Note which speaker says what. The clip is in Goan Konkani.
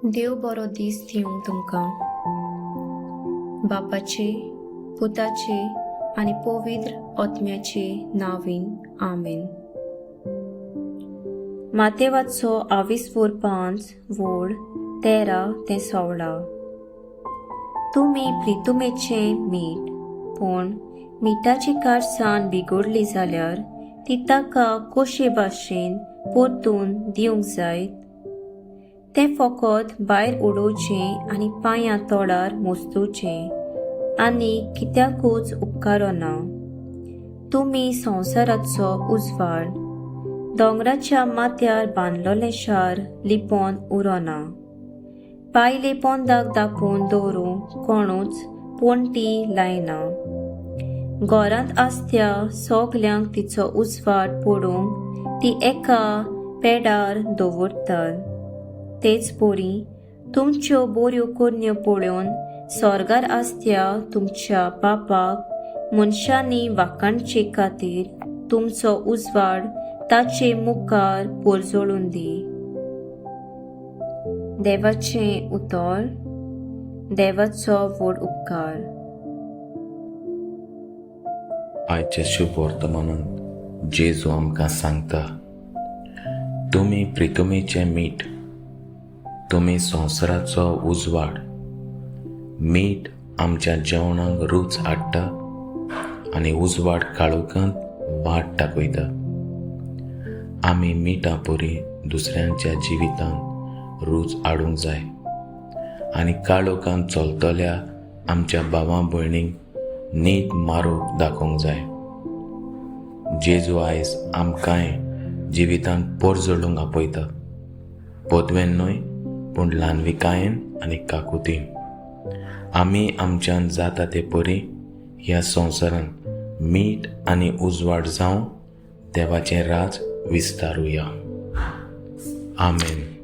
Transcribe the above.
Speaker 1: देव बरो दीस दिवं तुमकां. बापाचे, पुताचे आनी पवित्र आत्म्याचे नांवान, आमेन. मातेवाचो आविस्वोर 5 वोळ 13 ते 16. तुमी प्रितुमेचें मीठ, पूण मिठाची कारसाण बिगडली जाल्यार ती ताका कशे भाशेन परतून दिवंक जायत? तें फकत भायर उडोवचें आनी पांयां तोडार मोस्तुचें आनी कित्याकूच उपकारना. तुमी संवसाराचो उजवाड. दोंगराच्या माथ्यार बांदलोलें शार लिपोन उरना. पायले पोंदाक दापून दवरूंक कोणूच पणटी लायना. घरांत आसत्या सगल्यांक तिचो उजवाड पडूंक ती एका पेडार दवरतात. तेच परी तुमच्यो बऱ्यो करण्यो पळोवन स्वर्गार आसत्या तुमच्या बापाक मनशांनी वाखाणचे खातीर तुमचो उजवाड ताचे मुखार परजळून दी. देवाचें उतर. देवाचो व्हड उपकार.
Speaker 2: आयच्या शुभ वर्तमानांत जेजू आमकां सांगता, तुमी प्रितुमेचें मीठ, तुमी संवसाराचो उजवाड. मीठ आमच्या जेवणाक रूच हाडटा आनी उजवाड काळोखांत वाट दाखयता. आमी मिठा परी दुसऱ्यांच्या जिवितांत रूच हाडूंक जाय आनी काळोखांत चलतल्या आमच्या भावा भयणींक नीट मार्ग दाखोवंक जाय. जेजू आयज आमकांय जिवितांत परजळूंक आपयता, पदवेन न्हय पूण ल्हानविकायेन आनी काकुतीन. आमी आमच्यान जाता ते परी ह्या संवसारांत मीठ आनी उजवाड जावन देवाचें राज विस्तारुया. आमेन.